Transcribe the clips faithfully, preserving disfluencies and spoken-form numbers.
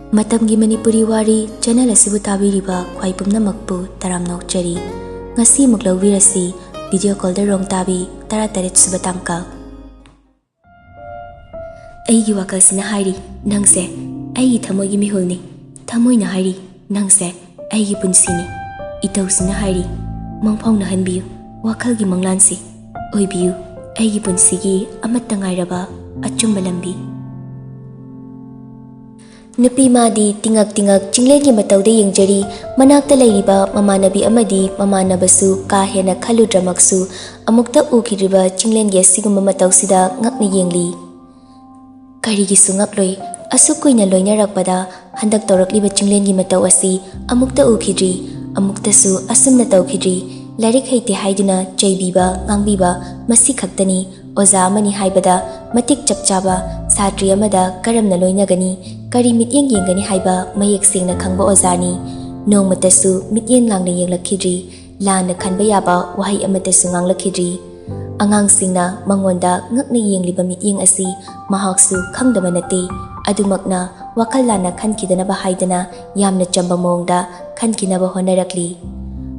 ꯃꯇꯝꯒꯤ ꯃꯅꯤꯄꯨꯔꯤ ꯋꯥꯔꯤ ꯆꯦꯅꯦꯜ ꯑꯁꯤꯕꯨ ꯇꯥꯕꯤꯔꯤꯕ ꯈ꯭ꯋꯥꯏ ꯄꯨꯝꯅꯃꯛꯄꯨ ꯇꯔꯥꯝꯅ ꯑꯣꯛꯆꯔꯤ꯫ ꯉꯁꯤ ꯑꯃꯨꯛ ꯂꯧꯕꯤꯔꯁꯤ ꯚꯤꯗꯤꯑꯣ ꯀꯣꯜꯗ ꯔꯣꯡ ꯇꯥꯕꯤ ꯇꯔꯥꯇꯔꯦꯠ ꯁꯨꯕ ꯇꯥꯡꯀꯛ꯫ ꯑꯩꯒꯤ ꯋꯥꯈꯜꯁꯤꯅ ꯍꯥꯏꯔꯤ, "ꯅꯪꯁꯦ ꯑꯩꯒꯤ ꯊꯃꯣꯏꯒꯤ ꯃꯤꯍꯨꯜꯅꯤ"꯫ ꯊꯃꯣꯏꯅ ꯍꯥꯏꯔꯤ, "ꯅꯪꯁꯦ ꯑꯩꯒꯤ ꯄꯨꯟꯁꯤꯅꯤ"꯫ ꯏꯇꯧꯁꯤꯅ ꯍꯥꯏꯔꯤ, "ꯃꯪꯐꯥꯎꯅꯍꯟꯕꯤꯌꯨ ꯋꯥꯈꯜꯒꯤ ꯃꯪꯂꯥꯟꯁꯤ, ꯑꯣꯏꯕꯤꯌꯨ ꯑꯩꯒꯤ ꯄꯨꯟꯁꯤꯒꯤ ꯑꯃꯠꯇ ꯉꯥꯏꯔꯕ ꯑꯆꯨꯝꯕ ꯂꯝꯕꯤ"꯫ ꯅꯨꯄꯤ ꯃꯥꯗꯤ ꯇꯤꯉꯛ ꯇꯤꯉꯛ ꯆꯤꯡꯂꯦꯟꯒꯤ ꯃꯇꯧꯗ ꯌꯦꯡꯖꯔꯤ꯫ ꯃꯅꯥꯛꯇ ꯂꯩꯔꯤꯕ ꯃꯃꯥꯟꯅꯕꯤ ꯑꯃꯗꯤ ꯃꯃꯥꯟꯅꯕꯁꯨ ꯀꯥ ꯍꯦꯟꯅ ꯈꯜꯂꯨꯗ꯭ꯔꯃꯛꯁꯨ, ꯑꯃꯨꯛꯇ ꯎꯈꯤꯗ꯭ꯔꯤꯕ ꯆꯤꯡꯂꯦꯟꯒꯤ ꯑꯁꯤꯒꯨꯝꯕ ꯃꯇꯧꯁꯤꯗ ꯉꯛꯅ ꯌꯦꯡꯂꯤ꯫ ꯀꯔꯤꯒꯤꯁꯨ ꯉꯛꯂꯣꯏ? ꯑꯁꯨꯛ ꯀꯨꯏꯅ ꯂꯣꯏꯅꯔꯛꯄꯗ ꯍꯟꯗꯛ ꯇꯧꯔꯛꯂꯤꯕ ꯆꯤꯡꯂꯦꯟꯒꯤ ꯃꯇꯧ ꯑꯁꯤ ꯑꯃꯨꯛꯇ ꯎꯈꯤꯗ꯭ꯔꯤ, ꯑꯃꯨꯛꯇꯁꯨ ꯑꯁꯨꯝꯅ ꯇꯧꯈꯤꯗ꯭ꯔꯤ꯫ ꯂꯥꯏꯔꯤꯛ ꯍꯩꯇꯦ ꯍꯥꯏꯗꯨꯅ ꯆꯩꯕꯤꯕ, ꯉꯥꯡꯕꯤꯕ, ꯃꯁꯤ ꯈꯛꯇꯅꯤ꯫ ꯑꯣꯖꯥ ꯑꯃꯅꯤ ꯍꯥꯏꯕꯗ ꯃꯇꯤꯛ ꯆꯞ ꯆꯥꯕ ꯁꯥꯇ꯭ꯔꯤ ꯑꯃꯗ ꯀꯔꯝꯅ ꯂꯣꯏꯅꯒꯅꯤ, ꯀꯔꯤ ꯃꯤꯠꯌꯦꯡ ꯌꯦꯡꯒꯅꯤ ꯍꯥꯏꯕ ꯃꯌꯦꯛ ꯁꯦꯡꯅ ꯈꯪꯕ ꯑꯣꯖꯥꯅꯤ꯫ ꯅꯣꯡꯃꯇꯁꯨ ꯃꯤꯠꯌꯦꯡ ꯂꯥꯡꯅ ꯌꯦꯡꯂꯛꯈꯤꯗ꯭ꯔꯤ, ꯂꯥꯟꯅ ꯈꯟꯕ ꯌꯥꯕ ꯋꯥꯍꯩ ꯑꯃꯠꯇꯁꯨ ꯉꯥꯡꯂꯛꯈꯤꯗ꯭ꯔꯤ꯫ ꯑꯉꯥꯡꯁꯤꯡꯅ ꯃꯉꯣꯟꯗ ꯉꯛꯅ ꯌꯦꯡꯂꯤꯕ ꯃꯤꯠꯌꯦꯡ ꯑꯁꯤ ꯃꯍꯥꯛꯁꯨ ꯈꯪꯗꯕ ꯅꯠꯇꯦ꯫ ꯑꯗꯨꯃꯛꯅ ꯋꯥꯈꯜ ꯂꯥꯟꯅ ꯈꯟꯈꯤꯗꯅꯕ ꯍꯥꯏꯗꯅ ꯌꯥꯝꯅ ꯆꯝꯕ ꯃꯑꯣꯡꯗ ꯈꯟꯈꯤꯅꯕ ꯍꯣꯠꯅꯔꯛꯂꯤ꯫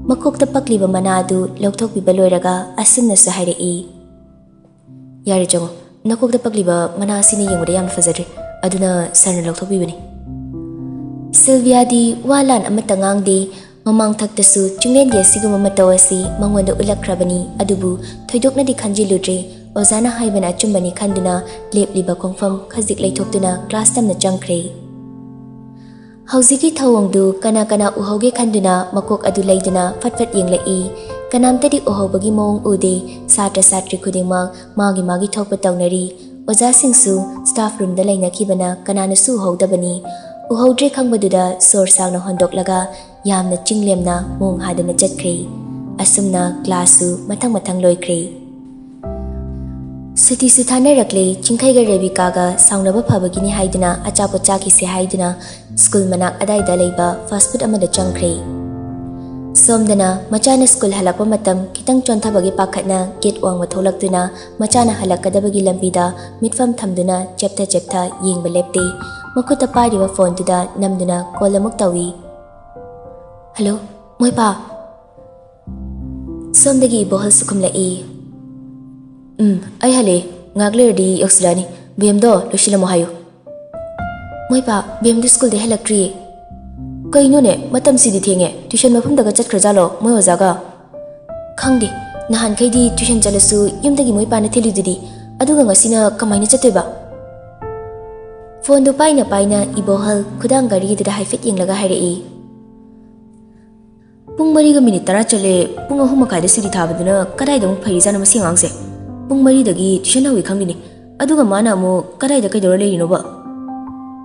ꯃꯀꯣꯛꯇ ꯄꯛꯂꯤꯕ ꯃꯅꯥ ꯑꯗꯨ ꯂꯧꯊꯣꯛꯄꯤꯕ ꯂꯣꯏꯔꯒ ꯑꯁꯨꯝꯅꯁꯨ ꯍꯥꯏꯔꯛꯏ, "ꯌꯥꯔꯦ, ꯆꯪꯉꯣ꯫ ꯅꯀꯣꯛꯇ ꯄꯛꯂꯤꯕ ꯃꯅꯥ ꯑꯁꯤꯅ ꯌꯦꯡꯕꯗ ꯌꯥꯝꯅ ꯐꯖꯗ꯭ꯔꯦ, ꯑꯗꯨꯅ ꯁꯥꯔꯅ ꯂꯧꯊꯣꯛꯄꯤꯕꯅꯤ"꯫ ꯁꯤꯜꯚꯤꯌꯥꯗꯤ ꯋꯥ ꯂꯥꯟ ꯑꯃꯠꯇ ꯉꯥꯡꯗꯦ꯫ ꯃꯃꯥꯡꯊꯛꯇꯁꯨ ꯆꯤꯡꯂꯦꯟꯒꯤ ꯑꯁꯤꯒꯨꯝꯕ ꯃꯇꯧ ꯑꯁꯤ ꯃꯉꯣꯟꯗ ꯎꯠꯂꯛꯈ꯭ꯔꯕꯅꯤ, ꯑꯗꯨꯕꯨ ꯊꯣꯏꯗꯣꯛꯅꯗꯤ ꯈꯟꯖꯤꯜꯂꯨꯗ꯭ꯔꯦ꯫ ꯑꯣꯖꯥꯅ ꯍꯥꯏꯕꯅ ꯑꯆꯨꯝꯕꯅꯤ ꯈꯟꯗꯨꯅ ꯂꯦꯞꯂꯤꯕ ꯈꯣꯡꯐꯝ ꯈꯖꯤꯛ ꯂꯩꯊꯣꯛꯇꯨꯅ ꯀ꯭ꯂꯥꯁ ꯇꯝꯅ ꯆꯪꯈ꯭ꯔꯦ꯫ ꯍꯧꯖꯤꯛꯀꯤ ꯊꯧꯑꯣꯡꯗꯨ ꯀꯅꯥ ꯀꯅꯥ ꯎꯍꯧꯒꯦ ꯈꯟꯗꯨꯅ ꯃꯀꯣꯛ ꯑꯗꯨ ꯂꯩꯗꯨꯅ ꯐꯠ ꯐꯠ ꯌꯦꯡꯂꯛꯏ꯫ ꯀꯅꯥꯝꯇꯗꯤ ꯎꯍꯧꯕꯒꯤ ꯃꯑꯣꯡ ꯎꯗꯦ꯫ ꯁꯥꯇ꯭ꯔ ꯁꯥꯇ꯭ꯔꯤ ꯈꯨꯗꯤꯡꯃꯛ ꯃꯥꯒꯤ ꯃꯥꯒꯤ ꯊꯣꯛꯄ ꯇꯧꯅꯔꯤ꯫ ꯑꯣꯖꯥꯁꯤꯡꯁꯨ ꯁ꯭ꯇꯥꯐ ꯔꯨꯝꯗ ꯂꯩꯅꯈꯤꯕꯅ ꯀꯅꯥꯅꯁꯨ ꯎꯍꯧꯗꯕꯅꯤ꯫ ꯎꯍꯧꯗ꯭ꯔꯦ ꯈꯪꯕꯗꯨꯗ ꯁꯣꯔ ꯁꯥꯡꯅ ꯍꯣꯟꯗꯣꯛꯂꯒ ꯌꯥꯝꯅ ꯆꯤꯡꯂꯦꯝꯅ ꯃꯣꯡ ꯍꯥꯗꯅ ꯆꯠꯈ꯭ꯔꯦ꯫ ꯑꯁꯨꯝꯅ ꯀ꯭ꯂꯥꯁꯁꯨ ꯃꯊꯪ ꯃꯊꯪ ꯂꯣꯏꯈ꯭ꯔꯦ꯫ ꯁꯨꯇꯤꯁꯨ ꯊꯥꯅꯔꯛꯂꯦ꯫ ꯆꯤꯡꯈꯩꯒ ꯔꯦꯕꯤꯀꯥꯒ ꯁꯥꯎꯅꯕ ꯐꯕꯒꯤꯅꯤ ꯍꯥꯏꯗꯨꯅ ꯑꯆꯥꯄꯣꯠ ꯆꯥꯈꯤꯁꯦ ꯍꯥꯏꯗꯨꯅ ꯁ꯭ꯀꯨꯜ ꯃꯅꯥꯛ ꯑꯗꯥꯏꯗ ꯂꯩꯕ ꯐꯥꯁ ꯐꯨꯗ ꯑꯃꯗ ꯆꯪꯈ꯭ꯔꯦ꯫ ꯁꯣꯝꯗꯅ ꯃꯆꯥꯅ ꯁ꯭ꯀꯨꯜ ꯍꯜꯂꯛꯄ ꯃꯇꯝ ꯈꯤꯇꯪ ꯆꯣꯟꯊꯕꯒꯤ ꯄꯥꯈꯠꯅ ꯒꯦꯠ ꯋꯥꯡꯃ ꯊꯣꯛꯂꯛꯇꯨꯅ ꯃꯆꯥꯅ ꯍꯜꯂꯛꯀꯗꯕꯒꯤ ꯂꯝꯕꯤꯗ ꯃꯤꯠꯐꯝ ꯊꯝꯗꯨꯅ ꯆꯦꯞꯊ ꯆꯦꯞꯊ ꯌꯦꯡꯕ ꯂꯦꯞꯇꯦ꯫ ꯃꯈꯨꯠꯇ ꯄꯥꯏꯔꯤꯕ ꯐꯣꯟꯗꯨꯗ ꯅꯝꯗꯨꯅ ꯀꯣꯜ ꯑꯃꯨꯛ ꯇꯧꯏ꯫ "ꯍꯜꯂꯣ, ꯃꯣꯏꯄꯥ?" ꯁꯣꯝꯗꯒꯤ ꯏꯕꯣꯍꯜꯁꯨ ꯈꯨꯝꯂꯛꯏ꯫ "ꯎꯝ, ꯑꯩ ꯍꯜꯂꯛꯑꯦ꯫ ꯉꯥꯏꯍꯥꯛ ꯂꯩꯔꯗꯤ ꯌꯧꯁꯤꯜꯂꯛꯑꯅꯤ꯫ ꯕꯦꯝꯗꯣ ꯂꯣꯏꯁꯤꯜꯂꯝꯃꯣ ꯍꯥꯏꯌꯨ꯫" "ꯃꯣꯏꯄꯥ, ꯕꯦꯝꯗꯨ ꯁ꯭ꯀꯨꯜꯗꯩ ꯍꯜꯂꯛꯇ꯭ꯔꯤꯌꯦ꯫" "ꯀꯩꯅꯣꯅꯦ, ꯃꯇꯝꯁꯤꯗꯤ ꯊꯦꯡꯉꯦ꯫ ꯇ꯭ꯌꯨꯁꯟ ꯃꯐꯝꯗꯒ ꯆꯠꯈ꯭ꯔꯖꯥꯠꯂꯣ ꯃꯣꯏ ꯑꯣꯖꯥꯒ?" "ꯈꯪꯗꯦ꯫ ꯅꯍꯥꯟꯈꯩꯗꯤ ꯇ꯭ꯌꯨꯁꯟ ꯆꯠꯂꯁꯨ ꯌꯨꯝꯗꯒꯤ ꯃꯣꯏ ꯄꯥꯅ ꯊꯤꯜꯂꯤꯗꯨꯗꯤ꯫ ꯑꯗꯨꯒ ꯉꯁꯤꯅ ꯀꯃꯥꯏꯅ ꯆꯠꯇꯣꯏꯕ?" ꯐꯣꯟꯗꯨ ꯄꯥꯏꯅ ꯄꯥꯏꯅ ꯏꯕꯣꯍꯜ ꯈꯨꯗꯥꯡ ꯘꯔꯤꯗꯨꯗ ꯍꯥꯏꯐꯦꯠ ꯌꯦꯡꯂꯒ ꯍꯥꯏꯔꯛꯏ꯫ "ꯄꯨꯡ ꯃꯔꯤꯒ ꯃꯤꯅꯤꯠ ꯇꯔꯥ ꯆꯠꯂꯦ꯫ ꯄꯨꯡ ꯑꯍꯨꯝ ꯃꯈꯥꯏꯗ ꯁꯨꯇꯤ ꯊꯥꯕꯗꯨꯅ ꯀꯗꯥꯏꯗ ꯑꯃꯨꯛ ꯐꯩꯔꯤꯖꯥꯠꯅꯣ ꯃꯁꯤ ꯑꯉꯥꯡꯁꯦ? ꯄꯨꯡ ꯃꯔꯤꯗꯒꯤ ꯇ꯭ꯌꯨꯁꯟ ꯍꯧꯏ ꯈꯪꯗꯦꯅꯦ꯫ ꯑꯗꯨꯒ ꯃꯥꯅ ꯑꯃꯨꯛ ꯀꯗꯥꯏꯗ ꯀꯩꯗꯧꯔ ꯂꯩꯔꯤꯅꯣꯕ?"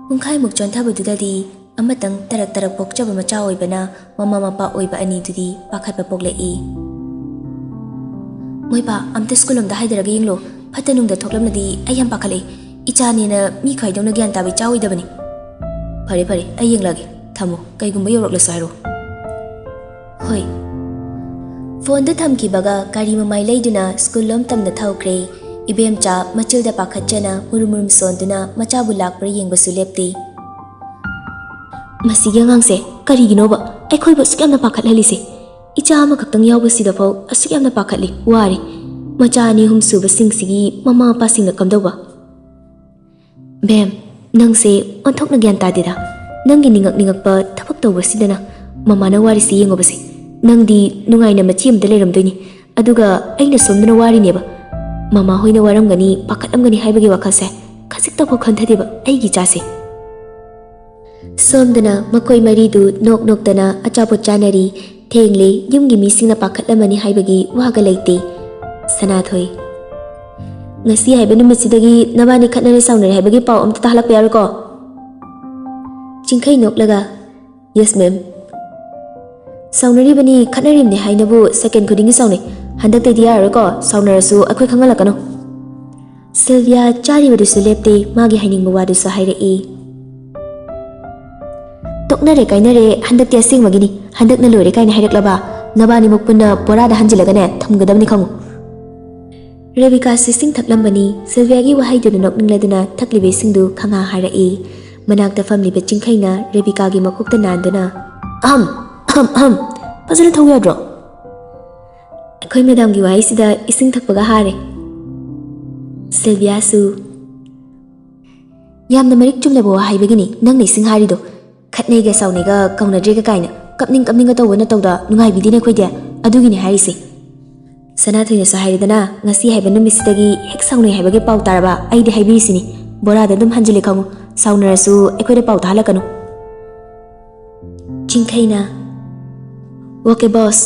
ꯄꯨꯡꯈꯥꯏꯃꯨꯛ ꯆꯣꯟꯊꯕꯗꯨꯗꯗꯤ ꯑꯃꯇꯪ ꯇꯔꯛ ꯇꯔꯛ ꯄꯣꯛꯆꯕ ꯃꯆꯥ ꯑꯣꯏꯕꯅ ꯃꯃꯥ ꯃꯄꯥ ꯑꯣꯏꯕ ꯑꯅꯤꯗꯨꯗꯤ ꯄꯥꯈꯠꯄ ꯄꯣꯛꯂꯛꯏ꯫ "ꯃꯣꯏꯄꯥ, ꯑꯝꯇ ꯁ꯭ꯀꯨꯜ ꯂꯣꯝꯗ ꯍꯥꯏꯗꯔꯒ ꯌꯦꯡꯂꯣ꯫ ꯐꯠꯇ ꯅꯨꯡꯗ ꯊꯣꯛꯂꯝꯂꯗꯤ ꯑꯩ ꯌꯥꯝ ꯄꯥꯈꯠꯂꯛꯏ꯫ ꯏꯆꯥꯅꯦꯅ ꯃꯤ ꯈꯥꯏꯗꯧꯅ ꯒ꯭ꯌꯥꯟ ꯇꯥꯕ ꯏꯆꯥ ꯑꯣꯏꯗꯕꯅꯤ꯫" "ꯐꯔꯦ ꯐꯔꯦ, ꯑꯩ ꯌꯦꯡꯂꯒꯦ꯫ ꯊꯝꯃꯣ, ꯀꯩꯒꯨꯝꯕ ꯌꯧꯔꯛꯂꯁꯨ ꯍꯥꯏꯔꯛꯑꯣ꯫" "ꯍꯣꯏ꯫" ꯐꯣꯟꯗꯨ ꯊꯝꯈꯤꯕꯒ ꯒꯥꯔꯤ ꯃꯃꯥꯏ ꯂꯩꯗꯨꯅ ꯁ꯭ꯀꯨꯜ ꯂꯣꯝ ꯇꯝꯅ ꯊꯧꯈ꯭ꯔꯦ꯫ ꯏꯕꯦꯝꯆꯥ ꯃꯆꯤꯜꯗ ꯄꯥꯈꯠꯆꯅ ꯃꯨꯔꯨꯝ ꯃꯨꯔꯨꯝ ꯁꯣꯟꯗꯨꯅ ꯃꯆꯥꯕꯨ ꯂꯥꯛꯄ꯭ꯔꯥ ꯌꯦꯡꯕꯁꯨ ꯂꯦꯞꯇꯦ꯫ "ꯃꯁꯤꯒꯤ ꯑꯉꯥꯡꯁꯦ ꯀꯔꯤꯒꯤꯅꯣꯕ ꯑꯩꯈꯣꯏꯕꯨ ꯑꯁꯨꯛ ꯌꯥꯝꯅ ꯄꯥꯈꯠꯍꯜꯂꯤꯁꯦ? ꯏꯆꯥ ꯑꯃꯈꯛꯇꯪ ꯌꯥꯎꯕꯁꯤꯗꯐꯥꯎ ꯑꯁꯨꯛ ꯌꯥꯝꯅ ꯄꯥꯈꯠꯂꯤ, ꯋꯥꯔꯦ꯫ ꯃꯆꯥ ꯑꯅꯤ ꯑꯍꯨꯝ ꯁꯨꯕꯁꯤꯡꯁꯤꯒꯤ ꯃꯃꯥ ꯃꯄꯥꯁꯤꯡꯅ ꯀꯝꯗꯧꯕ?" "ꯕꯦꯝ, ꯅꯪꯁꯦ ꯑꯣꯟꯊꯣꯛꯅ ꯒ꯭ꯌꯥꯟ ꯇꯥꯗꯦꯗ꯫ ꯅꯪꯒꯤ ꯅꯤꯡꯉꯛ ꯅꯤꯡꯉꯛꯄ ꯊꯕꯛ ꯇꯧꯕꯁꯤꯗꯅ ꯃꯃꯥꯅ ꯋꯥꯔꯤꯁꯤ ꯌꯦꯡꯉꯨꯕꯁꯦ꯫ ꯅꯪꯗꯤ ꯅꯨꯡꯉꯥꯏꯅ ꯃꯆꯤ ꯑꯃꯗ ꯂꯩꯔꯝꯗꯣꯏꯅꯤ, ꯑꯗꯨꯒ ꯑꯩꯅ ꯁꯣꯝꯗꯅ ꯋꯥꯔꯤꯅꯦꯕ꯫ ꯃꯃꯥ ꯍꯣꯏꯅ ꯋꯥꯔꯝꯒꯅꯤ, ꯄꯥꯈꯠꯂꯝꯒꯅꯤ ꯍꯥꯏꯕꯒꯤ ꯋꯥꯈꯜꯁꯦ ꯈꯖꯤꯛꯇꯐꯥꯎ ꯈꯟꯊꯗꯦꯕ ꯑꯩꯒꯤ ꯏꯆꯥꯁꯦ꯫" ꯁꯣꯝꯗꯅ ꯃꯈꯣꯏ ꯃꯔꯤꯗꯨ ꯅꯣꯛ ꯅꯣꯛꯇꯅ ꯑꯆꯥꯄꯣꯠ ꯆꯥꯅꯔꯤ꯫ ꯊꯦꯡꯂꯦ, ꯌꯨꯝꯒꯤ ꯃꯤꯁꯤꯡꯅ ꯄꯥꯈꯠꯂꯝꯃꯅꯤ ꯍꯥꯏꯕꯒꯤ ꯋꯥꯒ ꯂꯩꯇꯦ꯫ ꯁꯅꯥꯊꯣꯏ, "ꯉꯁꯤ ꯍꯥꯏꯕ ꯅꯨꯃꯤꯠꯁꯤꯗꯒꯤ ꯅꯕꯥꯅꯤ ꯈꯠꯅꯔꯦ ꯁꯥꯎꯅꯔꯦ ꯍꯥꯏꯕꯒꯤ ꯄꯥꯎ ꯑꯝꯇ ꯇꯥꯍꯜꯂꯛꯄ ꯌꯥꯔꯣꯏꯀꯣ?" ꯆꯤꯡꯈꯩ ꯅꯣꯛꯂꯒ, "Yes, ma'am꯫ ꯁꯥꯎꯅꯔꯤꯕꯅꯤ, ꯈꯠꯅꯔꯤꯕꯅꯤ ꯍꯥꯏꯅꯕꯨ ꯁꯦꯀꯦꯟ ꯈꯨꯗꯤꯡꯒꯤ ꯁꯥꯎꯅꯩ꯫ ꯍꯟꯗꯛꯇꯩꯗꯤ ꯌꯥꯔꯔꯣꯏꯀꯣ, ꯁꯥꯎꯅꯔꯁꯨ ꯑꯩꯈꯣꯏ ꯈꯪꯍꯜꯂꯛꯀꯅꯨ꯫" ꯁꯤꯜꯚꯤꯌꯥ ꯆꯥꯔꯤꯕꯗꯨꯁꯨ ꯂꯦꯞꯇꯦ, ꯃꯥꯒꯤ ꯍꯥꯏꯅꯤꯡꯕ ꯋꯥꯗꯨꯁꯨ ꯍꯥꯏꯔꯛꯏ꯫ "ꯇꯣꯛꯅꯔꯦ ꯀꯥꯏꯅꯔꯦ, ꯍꯟꯗꯛꯇꯤ ꯑꯁꯦꯡꯕꯒꯤꯅꯤ, ꯍꯟꯗꯛꯅ ꯂꯣꯏꯔꯦ ꯀꯥꯏꯅ ꯍꯥꯏꯔꯛꯂꯕ, ꯅꯕꯥꯅꯤꯃꯛ ꯄꯨꯟꯅ ꯕꯣꯔꯥꯗ ꯍꯟꯖꯤꯜꯂꯒꯅꯦ ꯊꯝꯒꯗꯕꯅꯤ ꯈꯪꯉꯨ꯫" ꯔꯦꯕꯤꯀꯥꯁꯨ ꯏꯁꯤꯡ ꯊꯛꯂꯝꯕꯅꯤ꯫ ꯁꯤꯜꯚꯤꯌꯥꯒꯤ ꯋꯥꯍꯩꯗꯨꯅ ꯅꯣꯛꯅꯤꯡꯂꯗꯨꯅ ꯊꯛꯂꯤꯕ ꯏꯁꯤꯡꯗꯨ ꯈꯪꯍꯥ ꯍꯥꯔꯛꯏ꯫ ꯃꯅꯥꯛꯇ ꯐꯝꯂꯤꯕ ꯆꯤꯡꯈꯩꯅ ꯔꯦꯕꯤꯀꯥꯒꯤ ꯃꯀꯣꯛꯇ ꯅꯥꯟꯗꯨꯅ, "ꯑꯍꯝ, ꯑꯍꯝ, ꯑꯍꯝ, ꯐꯖꯅ ꯊꯧ ꯌꯥꯗ꯭ꯔꯣ?" ꯑꯩꯈꯣꯏ ꯃꯦꯗꯥꯝꯒꯤ ꯋꯥꯍꯩꯁꯤꯗ ꯏꯁꯤꯡ ꯊꯛꯄꯒ ꯍꯥꯔꯦ꯫ ꯁꯤꯜꯚꯤꯌꯥꯁꯨ, "ꯌꯥꯝꯅ ꯃꯔꯤꯛ ꯆꯨꯝꯂꯕ ꯋꯥ ꯍꯥꯏꯕꯒꯤꯅꯤ ꯅꯪꯅ ꯏꯁꯤꯡ ꯍꯥꯔꯤꯗꯣ꯫ ꯈꯠꯅꯩꯒ ꯁꯥꯎꯅꯩꯒ ꯀꯧꯅꯗ꯭ꯔꯦꯒ ꯀꯥꯏꯅ ꯀꯞꯅꯤꯡ ꯀꯞꯅꯤꯡꯒ ꯇꯧꯕ ꯅꯇꯧꯗ ꯅꯨꯡꯉꯥꯏꯕꯤꯗꯦꯅꯦ ꯑꯩꯈꯣꯏꯗꯤ꯫ ꯑꯗꯨꯒꯤꯅꯦ ꯍꯥꯏꯔꯤꯁꯦ꯫ ꯁꯅꯥꯊꯣꯏꯅꯁꯨ ꯍꯥꯏꯔꯦꯗꯅ, ꯉꯁꯤ ꯍꯥꯏꯕ ꯅꯨꯃꯤꯠꯁꯤꯗꯒꯤ ꯍꯦꯛ ꯁꯥꯎꯅꯩ ꯍꯥꯏꯕꯒꯤ ꯄꯥꯎ ꯇꯥꯔꯕ ꯑꯩꯗꯤ ꯍꯥꯏꯕꯤꯔꯤꯁꯤꯅꯤ꯫ ꯕꯣꯔꯥꯗ ꯑꯗꯨꯝ ꯍꯟꯖꯤꯜꯂꯦ ꯈꯪꯉꯨ꯫ ꯁꯥꯎꯅꯔꯁꯨ ꯑꯩꯈꯣꯏꯗ ꯄꯥꯎ ꯇꯥꯍꯜꯂꯛꯀꯅꯨ꯫" ꯆꯤꯡꯈꯩꯅ, "ꯑꯣꯀꯦ ꯕꯣꯁ꯫"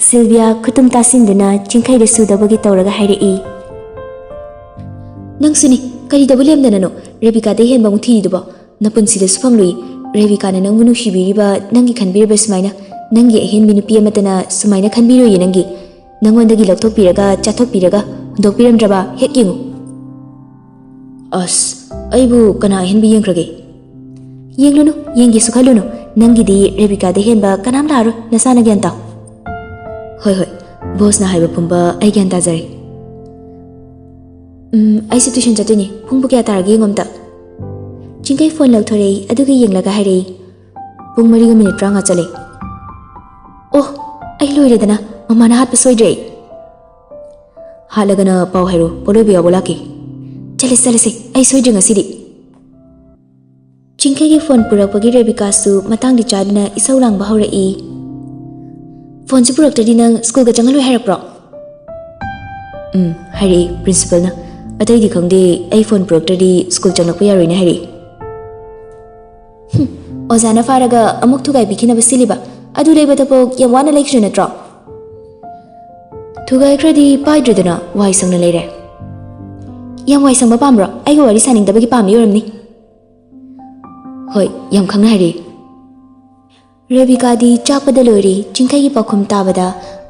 ꯁꯤꯜꯚꯤꯌꯥ ꯈꯨꯇꯨꯝ ꯇꯥꯁꯤꯟꯗꯨꯅ ꯆꯤꯡꯈꯩꯗ ꯁꯨꯗꯕꯒꯤ ꯇꯧꯔꯒ ꯍꯥꯏꯔꯛꯏ, "ꯅꯪꯁꯨꯅꯤ, ꯀꯔꯤꯗꯕꯨ ꯂꯦꯝꯗꯅꯅꯣ ꯔꯦꯕꯤꯀꯥꯗꯩ ꯍꯦꯟꯕ ꯑꯃꯨꯛ ꯊꯤꯔꯤꯗꯨꯕꯣ? ꯅꯄꯨꯟꯁꯤꯗꯁꯨ ꯐꯪꯂꯨꯏ꯫ ꯔꯦꯕꯤꯀꯥꯅ ꯅꯪꯕꯨ ꯅꯨꯡꯁꯤꯕꯤꯔꯤꯕ, ꯅꯪꯒꯤ ꯈꯟꯕꯤꯔꯤꯕ ꯁꯨꯃꯥꯏꯅ꯫ ꯅꯪꯒꯤ ꯑꯍꯦꯟꯕꯤ ꯅꯨꯄꯤ ꯑꯃꯠꯇꯅ ꯁꯨꯃꯥꯏꯅ ꯈꯟꯕꯤꯔꯣꯏꯌꯦ ꯅꯪꯒꯤ꯫ ꯅꯪꯉꯣꯟꯗꯒꯤ ꯂꯧꯊꯣꯛꯄꯤꯔꯒ ꯆꯥꯊꯣꯛꯄꯤꯔꯒ ꯍꯨꯟꯗꯣꯛꯄꯤꯔꯝꯗ꯭ꯔꯕ ꯍꯦꯛ ꯌꯦꯡꯉꯨ꯫" "ꯑꯁ, ꯑꯩꯕꯨ ꯀꯅꯥ ꯑꯍꯦꯟꯕ ꯌꯦꯡꯈ꯭ꯔꯒꯦ?" "ꯌꯦꯡꯂꯨꯅꯨ, ꯌꯦꯡꯒꯦꯁꯨ ꯈꯜꯂꯨꯅꯨ꯫ ꯅꯪꯒꯤꯗꯤ ꯔꯦꯕꯤꯀꯥꯗꯩ ꯍꯦꯟꯕ ꯀꯅꯥꯝ ꯂꯥꯛꯑꯔꯣꯏ, ꯅꯁꯥꯅ ꯒ꯭ꯌꯥꯟ ꯇꯥꯎ꯫" "ꯍꯣꯏ, ꯍꯣꯏ, ꯕꯣꯁꯅ ꯍꯥꯏꯕ ꯄꯨꯝꯕ ꯑꯩ ꯒ꯭ꯌꯥꯟ ꯇꯥꯖꯔꯦ꯫ ꯎꯝ, ꯑꯩꯁꯨ ꯇ꯭ꯌꯨꯁꯟ ꯆꯠꯇꯣꯏꯅꯦ꯫ ꯄꯨꯡꯕꯨ ꯀꯌꯥ ꯇꯥꯔꯒꯦ ꯌꯦꯡꯉꯣ ꯑꯝꯇ꯫" ꯆꯤꯡꯈꯩ ꯐꯣꯟ ꯂꯧꯊꯣꯔꯛꯏ, ꯑꯗꯨꯒ ꯌꯦꯡꯂꯒ ꯍꯥꯏꯔꯛꯏ, "ꯄꯨꯡ ꯃꯔꯤꯒ ꯃꯤꯅꯤꯠ ꯇꯔꯥꯃꯉꯥ ꯆꯠꯂꯦ꯫" "ꯑꯣ, ꯑꯩ ꯂꯣꯏꯔꯦꯗꯅ, ꯃꯃꯥꯅ ꯍꯥꯠꯄ ꯁꯣꯏꯗ꯭ꯔꯦ ꯑꯩ꯫" "ꯍꯥꯠꯂꯒꯅ ꯄꯥꯎ ꯍꯥꯏꯔꯣ, ꯄꯣꯠꯂꯣꯏꯕ ꯌꯥꯎꯕ ꯂꯥꯛꯀꯦ꯫" "ꯆꯠꯂꯁꯤ, ꯆꯠꯂꯁꯤ, ꯑꯩ ꯁꯣꯏꯗ꯭ꯔꯦ ꯉꯁꯤꯗꯤ꯫" ꯆꯤꯡꯈꯩꯒꯤ ꯐꯣꯟ ꯄꯨꯔꯛꯄꯒꯤ ꯔꯦꯕꯤꯀꯥꯁꯨ ꯃꯇꯥꯡꯗꯤ ꯆꯥꯗꯅ ꯏꯁꯧ ꯂꯥꯡꯕ ꯍꯧꯔꯛꯏ꯫ "ꯐꯣꯟꯁꯤ ꯄꯨꯔꯛꯇ꯭ꯔꯗꯤ ꯅꯪ ꯁ꯭ꯀꯨꯜꯒ ꯆꯪꯍꯜꯂꯣꯏ ꯍꯥꯏꯔꯛꯄ꯭ꯔꯣ?" "ꯎꯝ, ꯍꯥꯏꯔꯛꯏ ꯄ꯭ꯔꯤꯟꯁꯤꯄꯜꯅ꯫ ꯑꯇꯩꯗꯤ ꯈꯪꯗꯦ, ꯑꯩ ꯐꯣꯟ ꯄꯨꯔꯛꯇ꯭ꯔꯗꯤ ꯁ꯭ꯀꯨꯜ ꯆꯪꯂꯛꯄ ꯌꯥꯔꯣꯏꯅ ꯍꯥꯏꯔꯛꯏ꯫" "ꯍꯨꯝ, ꯑꯣꯖꯥꯅ ꯐꯥꯔꯒ ꯑꯃꯨꯛ ꯊꯨꯒꯥꯏꯕꯤꯈꯤꯅꯕ ꯁꯤꯜꯂꯤꯕ? ꯑꯗꯨ ꯂꯩꯕꯗꯐꯥꯎ ꯌꯥꯝ ꯋꯥꯅ ꯂꯩꯈ꯭ꯔꯦ ꯅꯠꯇ꯭ꯔꯣ?" "ꯊꯨꯒꯥꯏꯈ꯭ꯔꯗꯤ ꯄꯥꯏꯗ꯭ꯔꯦꯗꯅ, ꯋꯥꯏ ꯁꯪꯅ ꯂꯩꯔꯦ꯫" "ꯌꯥꯝ ꯋꯥꯏ ꯁꯪꯕ ꯄꯥꯝꯕ꯭ꯔꯣ? ꯑꯩꯒ ꯋꯥꯔꯤ ꯁꯥꯅꯤꯡꯗꯕꯒꯤ ꯄꯥꯝꯃꯤ ꯑꯣꯏꯔꯝꯅꯤ꯫" "ꯍꯣꯏ, ꯌꯥꯝ ꯈꯪꯅ ꯍꯥꯏꯔꯛꯏ꯫" ꯔꯦꯕꯤꯀꯥꯗꯤ ꯆꯥꯛꯄꯗ ꯂꯣꯏꯔꯦ꯫ ꯆꯤꯡꯈꯩꯒꯤ ꯄꯥꯎꯈꯨꯝ ꯇꯥꯕꯗ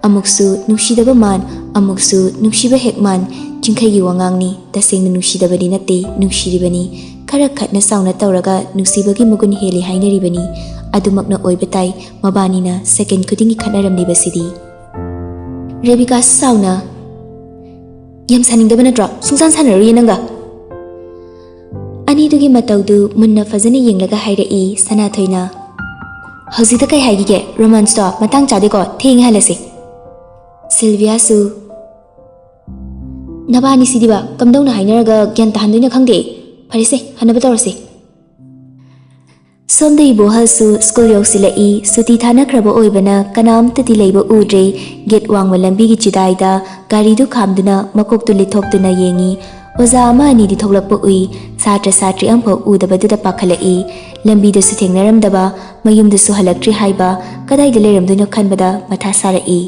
ꯑꯃꯨꯛꯁꯨ ꯅꯨꯡꯁꯤꯗꯕ ꯃꯥꯟ, ꯑꯃꯨꯛꯁꯨ ꯅꯨꯡꯁꯤꯕ ꯍꯦꯛ ꯃꯥꯟ꯫ ꯆꯤꯡꯈꯩꯒꯤ ꯋꯥꯉꯥꯡꯅꯤ꯫ ꯇꯁꯦꯡꯅ ꯅꯨꯡꯁꯤꯗꯕꯗꯤ ꯅꯠꯇꯦ, ꯅꯨꯡꯁꯤꯔꯤꯕꯅꯤ꯫ ꯈꯔ ꯈꯠꯅ ꯆꯥꯎꯅ ꯇꯧꯔꯒ ꯅꯨꯡꯁꯤꯕꯒꯤ ꯃꯒꯨꯟ ꯍꯦꯜꯂꯤ ꯍꯥꯏꯅꯔꯤꯕꯅꯤ꯫ ꯑꯗꯨꯃꯛꯅ ꯑꯣꯏꯕ ꯇꯥꯏ꯫ ꯃꯕꯥꯅꯤꯅ ꯁꯦꯀꯦꯟ ꯈꯨꯗꯤꯡꯒꯤ ꯈꯠꯅꯔꯝꯂꯤꯕꯁꯤꯗꯤ꯫ ꯔꯦꯕꯤꯀꯥ ꯁꯥꯎꯅ, "ꯌꯥꯝ ꯁꯥꯅꯤꯡꯗꯕ ꯅꯠꯇ꯭ꯔꯣ? ꯁꯨꯡꯁꯥꯟ ꯁꯥꯟꯅꯔꯣꯏꯌꯦ ꯅꯪꯒ꯫" ꯑꯅꯤꯗꯨꯒꯤ ꯃꯇꯧꯗꯨ ꯃꯨꯟꯅ ꯐꯖꯅ ꯌꯦꯡꯂꯒ ꯍꯥꯏꯔꯛꯏ ꯁꯅꯥꯊꯣꯏꯅ꯫ "ꯍꯧꯖꯤꯛꯇ ꯀꯩ ꯍꯥꯏꯈꯤꯒꯦ? ꯔꯣꯃꯥꯟꯁꯇꯣ ꯃꯇꯥꯡ ꯆꯥꯗꯦꯀꯣ, ꯊꯦꯡꯉꯦ ꯍꯜꯂꯁꯤ꯫" ꯁꯤꯜꯚꯤꯌꯥꯁꯨ, "ꯅꯕꯥꯅꯤꯁꯤꯗꯤꯕ ꯀꯝꯗꯧꯅ ꯍꯥꯏꯅꯔꯒ ꯒ꯭ꯌꯥꯟ ꯇꯥꯍꯟꯗꯣꯏꯅꯣ ꯈꯪꯗꯦ꯫ ꯐꯔꯦꯁꯦ, ꯍꯟꯅꯕ ꯇꯧꯔꯁꯤ꯫" ꯁꯣꯝꯗ ꯏꯕꯣꯍꯜꯁꯨ ꯁ꯭ꯀꯨꯜ ꯌꯧꯁꯤꯜꯂꯛꯏ꯫ ꯁꯨꯇꯤ ꯊꯥꯅꯈ꯭ꯔꯕ ꯑꯣꯏꯕꯅ ꯀꯅꯥꯝꯇꯗꯤ ꯂꯩꯕ ꯎꯗ꯭ꯔꯦ꯫ ꯒꯦꯠ ꯋꯥꯡꯃ ꯂꯝꯕꯤꯒꯤ ꯆꯤꯗꯥꯏꯗ ꯒꯥꯔꯤꯗꯨ ꯈꯥꯝꯗꯨꯅ ꯃꯀꯣꯛꯇꯨ ꯂꯤꯊꯣꯛꯇꯨꯅ ꯌꯦꯡꯉꯤ꯫ ꯑꯣꯖꯥ ꯑꯃ ꯑꯅꯤꯗꯤ ꯊꯣꯛꯂꯛꯄ ꯎꯏ꯫ ꯁꯥꯇ꯭ꯔ ꯁꯥꯇ꯭ꯔꯤ ꯑꯃꯐꯥꯎ ꯎꯗꯕꯗꯨꯗ ꯄꯥꯈꯠꯂꯛꯏ꯫ ꯂꯝꯕꯤꯗꯁꯨ ꯊꯦꯡꯅꯔꯝꯗꯕ, ꯃꯌꯨꯝꯗꯁꯨ ꯍꯜꯂꯛꯇ꯭ꯔꯤ ꯍꯥꯏꯕ, ꯀꯗꯥꯏꯗ ꯂꯩꯔꯝꯗꯣꯏꯅꯣ ꯈꯟꯕꯗ ꯃꯊꯥ ꯁꯥꯔꯛꯏ꯫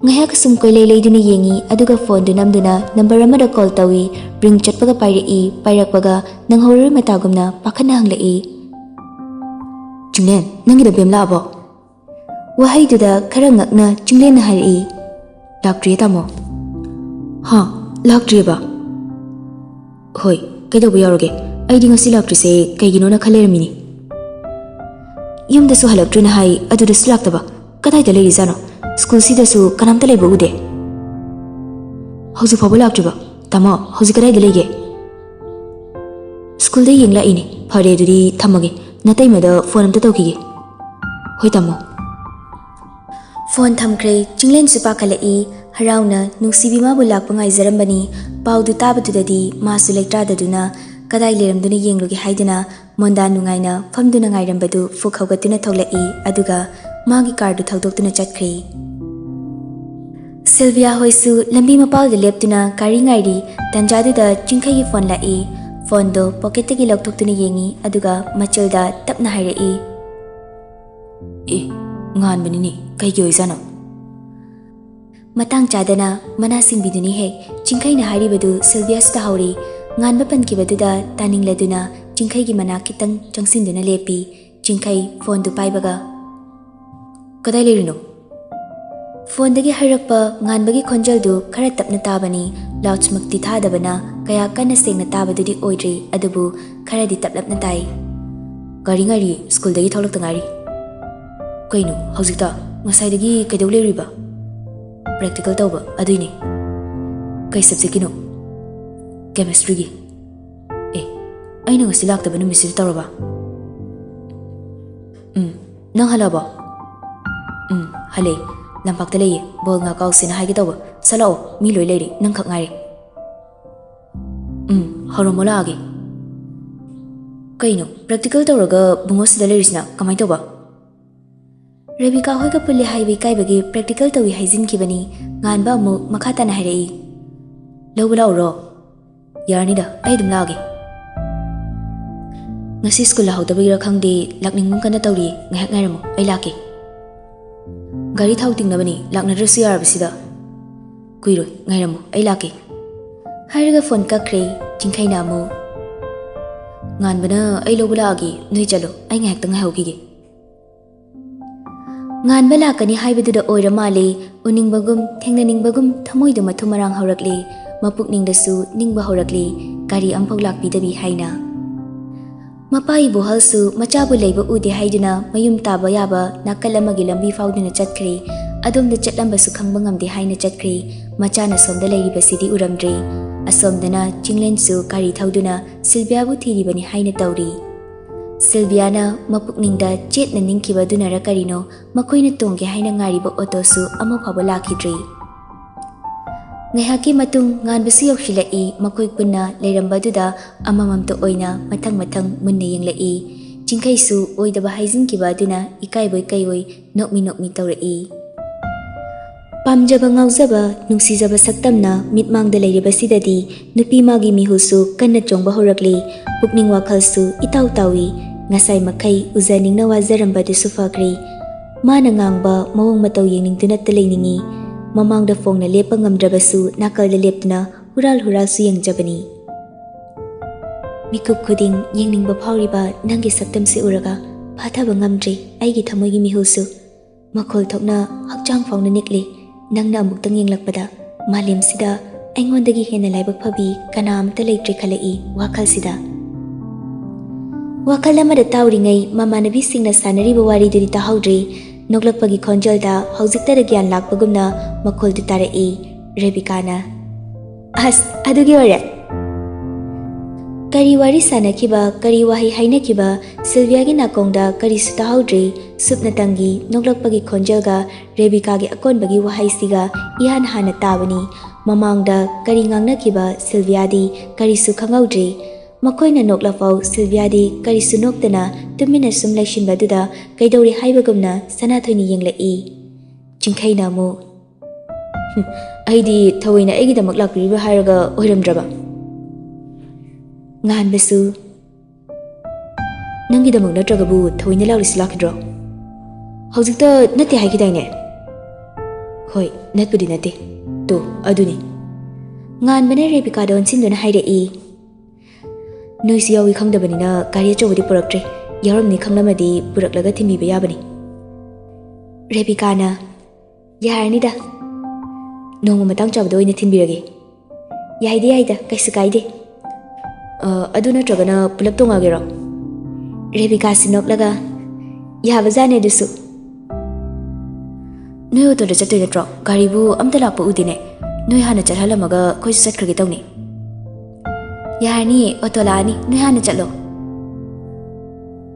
ꯉꯥꯏꯍꯥꯛ ꯑꯁꯨꯝ ꯀꯣꯏꯂꯩ ꯂꯩꯗꯨꯅ ꯌꯦꯡꯉꯤ, ꯑꯗꯨꯒ ꯐꯣꯟꯗꯨ ꯅꯝꯗꯨꯅ ꯅꯝꯕꯔ ꯑꯃꯗ ꯀꯣꯜ ꯇꯧꯏ꯫ ꯔꯤꯡ ꯆꯠꯄꯒ ꯄꯥꯏꯔꯛꯏ, ꯄꯥꯏꯔꯛꯄꯒ ꯅꯪꯍꯧꯔꯔꯣꯏ ꯃꯇꯥꯒꯨꯝꯅ ꯄꯥꯈꯠꯅ ꯍꯪꯂꯛꯏ, "ꯆꯤꯡꯂꯦꯟ, ꯅꯪꯒꯤꯗꯣ ꯕꯦꯝ ꯂꯥꯛꯑꯕꯣ?" ꯋꯥꯍꯩꯗꯨꯗ ꯈꯔ ꯉꯛꯅ ꯆꯤꯡꯂꯦꯟꯅ ꯍꯥꯏꯔꯛꯏ, "ꯂꯥꯛꯇ꯭ꯔꯤꯌꯦ ꯇꯥꯃꯣ꯫" "ꯍꯥ? ꯂꯥꯛꯇ꯭ꯔꯤꯌꯦꯕ?" "ꯍꯣꯏ, ꯀꯩꯗꯧꯕ ꯌꯥꯎꯔꯒꯦ? ꯑꯩꯗꯤ ꯉꯁꯤ ꯂꯥꯛꯇ꯭ꯔꯤꯁꯦ ꯀꯩꯒꯤꯅꯣꯅ ꯈꯜ ꯂꯩꯔꯝꯃꯤꯅꯤ꯫ ꯌꯨꯝꯗꯁꯨ ꯍꯜꯂꯛꯇ꯭ꯔꯤꯅ ꯍꯥꯏ, ꯑꯗꯨꯗꯁꯨ ꯂꯥꯛꯇꯕ꯫ ꯀꯗꯥꯏꯗ ꯂꯩꯔꯤꯖꯥꯠꯅꯣ? ꯁ꯭ꯀꯨꯜꯁꯤꯗꯁꯨ ꯀꯅꯥꯝꯇ ꯂꯩꯕ ꯎꯗꯦ꯫" "ꯍꯧꯖꯤꯛ ꯐꯥꯎꯕ ꯂꯥꯛꯇ꯭ꯔꯤꯕ? ꯇꯥꯃꯣ, ꯍꯧꯖꯤꯛ ꯀꯗꯥꯏꯗ ꯂꯩꯒꯦ?" "ꯁ꯭ꯀꯨꯜꯗ ꯌꯦꯡ ꯂꯥꯛꯏꯅꯦ꯫ ꯐꯔꯦ, ꯑꯗꯨꯗꯤ ꯊꯝꯃꯒꯦ꯫ ꯅꯇꯩꯃꯗ ꯐꯣꯟ ꯑꯝꯇ ꯇꯧꯈꯤꯒꯦ꯫" "ꯍꯣꯏ ꯇꯥꯃꯣ꯫" ꯐꯣꯟ ꯊꯝꯈ꯭ꯔꯦ꯫ ꯆꯤꯡꯂꯦꯟꯁꯨ ꯄꯥꯈꯠꯂꯛꯏ꯫ ꯍꯔꯥꯎꯅ ꯅꯨꯡꯁꯤꯕꯤ ꯃꯥꯕꯨ ꯂꯥꯛꯄ ꯉꯥꯏꯖꯔꯝꯕꯅꯤ꯫ ꯄꯥꯎꯗꯨ ꯇꯥꯕꯗꯨꯗꯗꯤ ꯃꯥꯁꯨ ꯂꯩꯇ꯭ꯔꯥꯗꯗꯨꯅ ꯀꯗꯥꯏ ꯂꯩꯔꯝꯗꯨꯅ ꯌꯦꯡꯂꯨꯒꯦ ꯍꯥꯏꯗꯨꯅ ꯃꯣꯟꯗꯥ ꯅꯨꯡꯉꯥꯏꯅ ꯐꯝꯗꯨꯅ ꯉꯥꯏꯔꯝꯕꯗꯨ ꯐꯨꯛ ꯍꯧꯒꯠꯇꯨꯅ ꯊꯣꯛꯂꯛꯏ, ꯑꯗꯨꯒ ꯃꯥꯒꯤ ꯀꯥꯔꯗꯨ ꯊꯧꯗꯣꯛꯇꯨꯅ ꯆꯠꯈ꯭ꯔꯦ꯫ ꯁꯤꯜꯚꯤꯌꯥ ꯍꯣꯏꯁꯨ ꯂꯝꯕꯤ ꯃꯄꯥꯜꯗ ꯂꯦꯞꯇꯨꯅ ꯒꯥꯔꯤ ꯉꯥꯏꯔꯤ꯫ ꯇꯟꯖꯥꯗꯨꯗ ꯆꯤꯡꯈꯩꯒꯤ ꯐꯣꯟ ꯂꯥꯛꯏ꯫ ꯐꯣꯟꯗꯣ ꯄꯣꯀꯦꯠꯇꯒꯤ ꯂꯧꯊꯣꯛꯇꯨꯅ ꯌꯦꯡꯉꯤ, ꯑꯗꯨꯒ ꯃꯆꯤꯜꯗ ꯇꯞꯅ ꯍꯥꯏꯔꯛꯏ, "ꯑꯦ, ꯉꯥꯟꯕꯅꯤꯅꯦ, ꯀꯩꯒꯤ ꯑꯣꯏꯖꯥꯠꯅꯣ?" ꯃꯇꯥꯡ ꯆꯥꯗꯅ ꯃꯅꯥ ꯁꯤꯡꯕꯤꯗꯨꯅꯤ ꯍꯦꯛ꯫ ꯆꯤꯡꯈꯩꯅ ꯍꯥꯏꯔꯤꯕꯗꯨ ꯁꯤꯜꯚꯤꯌꯥꯁꯨ ꯇꯥꯍꯧꯔꯤ꯫ ꯉꯥꯟꯕ ꯄꯟꯈꯤꯕꯗꯨꯗ ꯇꯥꯅꯤꯡꯂꯗꯨꯅ ꯆꯤꯡꯈꯩꯒꯤ ꯃꯅꯥꯛ ꯈꯤꯇꯪ ꯆꯪꯁꯤꯟꯗꯨꯅ ꯂꯦꯞꯄꯤ꯫ ꯆꯤꯡꯈꯩ ꯐꯣꯟꯗꯨ ꯄꯥꯏꯕꯒ, "ꯀꯗꯥꯏ ꯂꯩꯔꯤꯅꯣ?" ꯐꯣꯟꯗꯒꯤ ꯍꯥꯏꯔꯛꯄ ꯉꯥꯟꯕꯒꯤ ꯈꯣꯟꯖꯦꯜꯗꯨ ꯈꯔ ꯇꯞꯅ ꯇꯥꯕꯅꯤ꯫ ꯂꯥꯎꯗꯁꯃꯛꯇꯤ ꯊꯥꯗꯕꯅ ꯀꯌꯥ ꯀꯟꯅ ꯁꯦꯡꯅ ꯇꯥꯕꯗꯨꯗꯤ ꯑꯣꯏꯗ꯭ꯔꯤ, ꯑꯗꯨꯕꯨ ꯈꯔꯗꯤ ꯇꯞꯂꯞꯅ ꯇꯥꯏ꯫ "ꯒꯥꯔꯤ ꯉꯥꯏꯔꯤ, ꯁ꯭ꯀꯨꯜꯗꯒꯤ ꯊꯣꯛꯂꯛꯇ ꯉꯥꯏꯔꯤ꯫" "ꯀꯩꯅꯣ ꯍꯧꯖꯤꯛꯇ? ꯉꯁꯥꯏꯗꯒꯤ ꯀꯩꯗꯧ ꯂꯩꯔꯤꯕ?" "ꯄ꯭ꯔꯦꯛꯇꯤꯀꯦꯜ ꯇꯧꯕ, ꯑꯗꯨꯏꯅꯦ꯫" "ꯀꯩ ꯁꯕꯖꯦꯛꯀꯤꯅꯣ?" "ꯀꯦꯃꯤꯁꯇ꯭ꯔꯤꯒꯤ꯫" ꯑꯩꯅ ꯉꯁꯤ ꯂꯥꯛꯇꯕ ꯅꯨꯃꯤꯠꯁꯤꯗ ꯇꯧꯔꯕ? ꯎꯝ, ꯅꯪ ꯍꯜꯂꯛꯑꯕꯣ? ꯎꯝ, ꯍꯜꯂꯛꯑꯦ꯫ ꯂꯝꯄꯥꯛꯇ ꯂꯩꯌꯦ꯫ ꯕꯣꯜ ꯉꯥꯏꯍꯥꯛ ꯀꯥꯎꯁꯦꯅ ꯍꯥꯏꯒꯦ ꯇꯧꯕ꯫ ꯁꯠ ꯂꯥꯛꯑꯣ, ꯃꯤ ꯂꯣꯏ ꯂꯩꯔꯦ, ꯅꯪꯈꯛ ꯉꯥꯏꯔꯦ꯫ ꯎꯝ, ꯍꯧꯔꯝꯃꯣ, ꯂꯥꯛꯑꯒꯦ꯫ ꯀꯩꯅꯣ, ꯄ꯭ꯔꯦꯛꯇꯤꯀꯦꯜ ꯇꯧꯔꯒ ꯕꯨꯡꯉꯣ ꯁꯤꯗ ꯂꯩꯔꯤꯁꯤꯅ ꯀꯃꯥꯏꯅ ꯇꯧꯕ? ꯔꯦꯕꯤꯀꯥ ꯍꯣꯏꯒ ꯄꯨꯜꯂꯦ ꯍꯥꯏꯕ ꯏꯀꯥꯏꯕꯒꯤ ꯄ꯭ꯔꯦꯛꯇꯤꯀꯦꯜ ꯇꯧꯏ ꯍꯥꯏꯖꯤꯟꯈꯤꯕꯅꯤ꯫ ꯉꯥꯟꯕ ꯑꯃꯨꯛ ꯃꯈꯥ ꯇꯥꯅ ꯍꯥꯏꯔꯛꯏ, "ꯂꯧꯕ ꯂꯥꯛꯎꯔꯣ?" "ꯌꯥꯔꯅꯤꯗ, ꯑꯩ ꯑꯗꯨꯝ ꯂꯥꯛꯑꯒꯦ꯫ ꯉꯁꯤ ꯁ꯭ꯀꯨꯜ ꯂꯥꯛꯍꯧꯗꯕꯒꯤꯔ ꯈꯪꯗꯦ, ꯂꯥꯛꯅꯤꯡꯒꯨꯝ ꯀꯟꯅ ꯇꯧꯔꯤꯌꯦ꯫ ꯉꯥꯏꯍꯥꯛ ꯉꯥꯏꯔꯝꯃꯣ, ꯑꯩ ꯂꯥꯛꯀꯦ꯫ ꯒꯥꯔꯤ ꯊꯥꯎ ꯇꯤꯡꯅꯕꯅꯤ, ꯂꯥꯛꯅꯗ꯭ꯔꯁꯨ ꯌꯥꯔꯕꯁꯤꯗ꯫ ꯀꯨꯏꯔꯣꯏ, ꯉꯥꯏꯔꯝꯃꯣ, ꯑꯩ ꯂꯥꯛꯀꯦ꯫" ꯍꯥꯏꯔꯒ ꯐꯣꯟ ꯀꯛꯈ꯭ꯔꯦ꯫ ꯆꯤꯡꯈꯩꯅ ꯑꯃꯨꯛ, "ꯉꯥꯟꯕꯅ ꯑꯩ ꯂꯧꯕ ꯂꯥꯛꯑꯒꯦ, ꯅꯣꯏ ꯆꯠꯂꯣ, ꯑꯩ ꯉꯥꯏꯍꯥꯛꯇꯪ ꯉꯥꯏꯍꯧꯈꯤꯒꯦ꯫" ꯉꯥꯟꯕ ꯂꯥꯛꯀꯅꯤ ꯍꯥꯏꯕꯗꯨꯗ ꯑꯣꯏꯔ ꯃꯥꯜꯂꯦ, ꯎꯅꯤꯡꯕꯒꯨꯝ, ꯊꯦꯡꯅꯅꯤꯡꯕꯒꯨꯝ ꯊꯃꯣꯏꯗ ꯃꯊꯨꯝ ꯃꯔꯥꯡ ꯍꯧꯔꯛꯂꯦ, ꯃꯄꯨꯛꯅꯤꯡꯗꯁꯨ ꯅꯤꯡꯕ ꯍꯧꯔꯛꯂꯦ, ꯒꯥꯔꯤ ꯑꯝꯐꯥꯎ ꯂꯥꯛꯄꯤꯗꯕꯤ ꯍꯥꯏꯅ꯫ ꯃꯄꯥ ꯏꯕꯣꯍꯜꯁꯨ ꯃꯆꯥꯕꯨ ꯂꯩꯕ ꯎꯗꯦ ꯍꯥꯏꯗꯨꯅ ꯃꯌꯨꯝ ꯇꯥꯕ ꯌꯥꯕ ꯅꯥꯀꯜ ꯑꯃꯒꯤ ꯂꯝꯕꯤ ꯐꯥꯎꯗꯨꯅ ꯆꯠꯈ꯭ꯔꯦ꯫ ꯑꯗꯣꯝꯗ ꯆꯠꯂꯝꯕꯁꯨ ꯈꯪꯕ ꯉꯝꯗꯦ ꯍꯥꯏꯅ ꯆꯠꯈ꯭ꯔꯦ꯫ ꯃꯆꯥꯅ ꯁꯣꯝꯗ ꯂꯩꯔꯤꯕꯁꯤꯗꯤ ꯎꯔꯝꯗ꯭ꯔꯦ꯫ ꯑꯁꯣꯝꯗꯅ ꯆꯤꯡꯂꯦꯟꯁꯨ ꯒꯥꯔꯤ ꯊꯧꯗꯨꯅ ꯁꯤꯜꯚꯤꯌꯥꯕꯨ ꯊꯤꯔꯤꯕꯅꯤ ꯍꯥꯏꯅ ꯇꯧꯔꯤ꯫ ꯁꯤꯜꯚꯤꯌꯥꯅ ꯃꯄꯨꯛꯅꯤꯡꯗ ꯆꯦꯠꯅ ꯅꯤꯡꯈꯤꯕ ꯑꯗꯨꯅꯔ ꯀꯔꯤꯅꯣ, ꯃꯈꯣꯏꯅ ꯇꯣꯡꯒꯦ ꯍꯥꯏꯅ ꯉꯥꯏꯔꯤꯕ ꯑꯣꯇꯣꯁꯨ ꯑꯃ ꯐꯥꯎꯕ ꯂꯥꯛꯈꯤꯗ꯭ꯔꯤ꯫ ꯉꯥꯏꯍꯥꯛꯀꯤ ꯃꯇꯨꯡ ꯉꯥꯟꯕꯁꯨ ꯌꯧꯁꯤꯜꯂꯛꯏ꯫ ꯃꯈꯣꯏ ꯄꯨꯟꯅ ꯂꯩꯔꯝꯕꯗꯨꯗ ꯑꯃꯃꯝꯇ ꯑꯣꯏꯅ ꯃꯊꯪ ꯃꯊꯪ ꯃꯨꯟꯅ ꯌꯦꯡꯂꯛꯏ꯫ ꯆꯤꯡꯈꯩꯁꯨ ꯑꯣꯏꯗꯕ ꯍꯥꯏꯖꯤꯟꯈꯤꯕ ꯑꯗꯨꯅ ꯏꯀꯥꯏꯕꯣꯏ ꯀꯩꯕꯣꯏ ꯅꯣꯛꯃꯤ ꯅꯣꯛꯃꯤ ꯇꯧꯔꯛꯏ꯫ ꯄꯥꯝꯖꯕ ꯉꯥꯎꯖꯕ ꯅꯨꯡꯁꯤꯖꯕ ꯁꯛꯇꯝꯅ ꯃꯤꯠꯃꯥꯡꯗ ꯂꯩꯔꯤꯕꯁꯤꯗꯗꯤ ꯅꯨꯄꯤ ꯃꯥꯒꯤ ꯃꯤꯍꯨꯜꯁꯨ ꯀꯟꯅ ꯆꯣꯡꯕ ꯍꯧꯔꯛꯂꯤ꯫ ꯄꯨꯛꯅꯤꯡ ꯋꯥꯈꯜꯁꯨ ꯏꯇꯥꯎ ꯇꯥꯎꯏ꯫ ꯉꯁꯥꯏ ꯃꯈꯩ ꯎꯖꯅꯤꯡꯅ ꯋꯥꯖꯔꯝꯕꯗꯨꯁꯨ ꯐꯈ꯭ꯔꯦ꯫ ꯃꯥꯅ ꯉꯥꯡꯕ ꯃꯑꯣꯡ ꯃꯇꯧ ꯌꯦꯡꯅꯤꯡꯗꯨꯅꯇ ꯂꯩꯅꯤꯡꯏ꯫ ꯃꯃꯥꯡꯗ ꯐꯣꯡꯅ ꯂꯦꯞꯄ ꯉꯝꯗ꯭ꯔꯕꯁꯨ ꯅꯥꯀꯜꯗ ꯂꯦꯞꯇꯨꯅ ꯍꯨꯔꯥꯜ ꯍꯨꯔꯥꯜꯁꯨ ꯌꯦꯡꯖꯕꯅꯤ꯫ ꯃꯤꯀꯨꯞ ꯈꯨꯗꯤꯡ ꯌꯦꯡꯅꯤꯡꯕ ꯐꯥꯎꯔꯤꯕ ꯅꯪꯒꯤ ꯁꯛꯇꯝꯁꯤ ꯎꯔꯒ ꯐꯥꯊꯕ ꯉꯝꯗ꯭ꯔꯤ ꯑꯩꯒꯤ ꯊꯃꯣꯏꯒꯤ ꯃꯤꯍꯨꯜꯁꯨ꯫ ꯃꯈꯣꯜ ꯊꯣꯛꯅ ꯍꯛꯆꯥꯡ ꯐꯥꯎꯅ ꯅꯤꯛꯂꯤ꯫ ꯅꯪꯅ ꯑꯃꯨꯛꯇꯪ ꯌꯦꯡꯂꯛꯄꯗ ꯃꯥꯂꯦꯝꯁꯤꯗ ꯑꯩꯉꯣꯟꯗꯒꯤ ꯍꯦꯟꯅ ꯂꯥꯏꯕꯛ ꯐꯕꯤ ꯀꯅꯥ ꯑꯃꯠꯇ ꯂꯩꯇ꯭ꯔꯦ ꯈꯜꯂꯛꯏ ꯋꯥꯈꯜꯁꯤꯗ꯫ ꯋꯥꯈꯜ ꯑꯃꯗ ꯇꯥꯎꯔꯤꯉꯩ ꯃꯃꯥꯟꯅꯕꯤꯁꯤꯡꯅ ꯁꯥꯟꯅꯔꯤꯕ ꯋꯥꯔꯤꯗꯨꯗꯤ ꯇꯥꯍꯧꯗ꯭ꯔꯦ꯫ ꯅꯣꯛꯂꯛꯄꯒꯤ ꯈꯣꯟꯖꯦꯜꯗ ꯍꯧꯖꯤꯛꯇꯗ ꯒ꯭ꯌꯥꯟ ꯂꯥꯛꯄꯒꯨꯝꯅ ꯃꯈꯣꯜꯗꯨ ꯇꯥꯔꯛꯏ꯫ ꯔꯦꯕꯤꯀꯥꯅ, "ꯑꯁ, ꯑꯗꯨꯒꯤ ꯑꯣꯏꯔꯦ?" ꯀꯔꯤ ꯋꯥꯔꯤ ꯁꯥꯅꯈꯤꯕ, ꯀꯔꯤ ꯋꯥꯍꯩ ꯍꯥꯏꯅꯈꯤꯕ, ꯁꯤꯜꯚꯤꯌꯥꯒꯤ ꯅꯥꯀꯣꯡꯗ ꯀꯔꯤꯁꯨ ꯇꯥꯍꯧꯗ꯭ꯔꯦ꯫ ꯁꯨꯞꯅꯇꯪꯒꯤ ꯅꯣꯛꯂꯛꯄꯒꯤ ꯈꯣꯟꯖꯦꯜꯒ ꯔꯦꯕꯤꯀꯥꯒꯤ ꯑꯀꯣꯟꯕꯒꯤ ꯋꯥꯍꯩꯁꯤꯒ ꯏꯍꯥꯟ ꯍꯥꯟꯅ ꯇꯥꯕꯅꯤ꯫ ꯃꯃꯥꯡꯗ ꯀꯔꯤ ꯉꯥꯡꯅꯈꯤꯕ ꯁꯤꯜꯚꯤꯌꯥꯗꯤ ꯀꯔꯤꯁꯨ ꯈꯪꯍꯧꯗ꯭ꯔꯦ꯫ ꯃꯈꯣꯏꯅ ꯅꯣꯛꯂꯐꯥꯎ ꯁꯤꯜꯚꯤꯌꯥꯗꯤ ꯀꯔꯤꯁꯨ ꯅꯣꯛꯇꯅ ꯇꯨꯃꯤꯟꯅ ꯁꯨꯝ ꯂꯩꯁꯤꯟꯕꯗꯨꯗ ꯀꯩꯗꯧꯔꯦ ꯍꯥꯏꯕꯒꯨꯝꯅ ꯁꯅꯥꯊꯣꯏꯅ ꯌꯦꯡꯂꯛꯏ꯫ ꯆꯤꯡꯈꯩꯅ ꯑꯃꯨꯛ, "ꯍꯨꯝ, ꯑꯩꯗꯤ ꯊꯑꯣꯏꯅ ꯑꯩꯒꯤꯗꯃꯛ ꯂꯥꯛꯄꯤꯔꯤꯕ ꯍꯥꯏꯔꯒ ꯑꯣꯏꯔꯝꯗ꯭ꯔꯕ?" ꯉꯥꯟꯕꯁꯨ, "ꯅꯪꯒꯤꯗꯃꯛ ꯅꯠꯇ꯭ꯔꯒꯕꯨ ꯊꯑꯣꯏꯅ ꯂꯥꯛꯂꯤꯁꯤ ꯂꯥꯛꯈꯤꯗ꯭ꯔꯣ? ꯍꯧꯖꯤꯛꯇ ꯅꯠꯇꯦ ꯍꯥꯏꯈꯤꯗꯥꯏꯅꯦ?" "ꯍꯣꯏ, ꯅꯠꯄꯨꯗꯤ ꯅꯠꯇꯦ꯫ ꯇꯣ, ꯑꯗꯨꯅꯤ꯫" ꯉꯥꯟꯕꯅ ꯔꯦꯕꯤꯀꯥꯗ ꯑꯣꯟꯁꯤꯟꯗꯨꯅ ꯍꯥꯏꯔꯛꯏ꯫ "ꯅꯣꯏꯁꯨ ꯌꯥꯎꯏ ꯈꯪꯗꯕꯅꯤꯅ ꯒꯥꯔꯤ ꯑꯆꯧꯕꯗꯤ ꯄꯨꯔꯛꯇ꯭ꯔꯦ꯫ ꯌꯥꯎꯔꯝꯅꯤ ꯈꯪꯂꯝꯃꯗꯤ ꯄꯨꯔꯛꯂꯒ ꯊꯤꯟꯕꯤꯕ ꯌꯥꯕꯅꯤ꯫" ꯔꯦꯕꯤꯀꯥꯅ, "ꯌꯥꯔꯅꯤꯗ, ꯅꯣꯡꯃ ꯃꯇꯥꯡ ꯆꯥꯕꯗ ꯑꯣꯏꯅ ꯊꯤꯟꯕꯤꯔꯒꯦ꯫" "ꯌꯥꯏꯗ, ꯌꯥꯏꯗ, ꯀꯩꯁꯨ ꯀꯥꯏꯗꯦ꯫" "ꯑ, ꯑꯗꯨ ꯅꯠꯇ꯭ꯔꯒꯅ ꯄꯨꯂꯞ ꯇꯣꯡꯉꯒꯦꯔꯣ?" ꯔꯦꯕꯤꯀꯥꯁꯤ ꯅꯣꯛꯂꯒ, "ꯌꯥꯕꯖꯥꯠꯅꯦ ꯑꯗꯨꯁꯨ꯫" "ꯅꯣꯏ ꯑꯣꯇꯣꯗ ꯆꯠꯇꯣꯏ ꯅꯠꯇ꯭ꯔꯣ? ꯒꯥꯔꯤꯕꯨ ꯑꯝꯇ ꯂꯥꯛꯄ ꯎꯗꯦꯅꯦ꯫ ꯅꯣꯏ ꯍꯥꯟꯅ ꯆꯠꯍꯜꯂꯝꯃꯒ ꯑꯩꯈꯣꯏꯁꯨ ꯆꯠꯈ꯭ꯔꯒꯦ ꯇꯧꯅꯤ꯫" "ꯌꯥꯔꯅꯤꯌꯦ, ꯑꯣꯇꯣ ꯂꯥꯛꯑꯅꯤ, ꯅꯣꯏ ꯍꯥꯟꯅ ꯆꯠꯂꯣ꯫"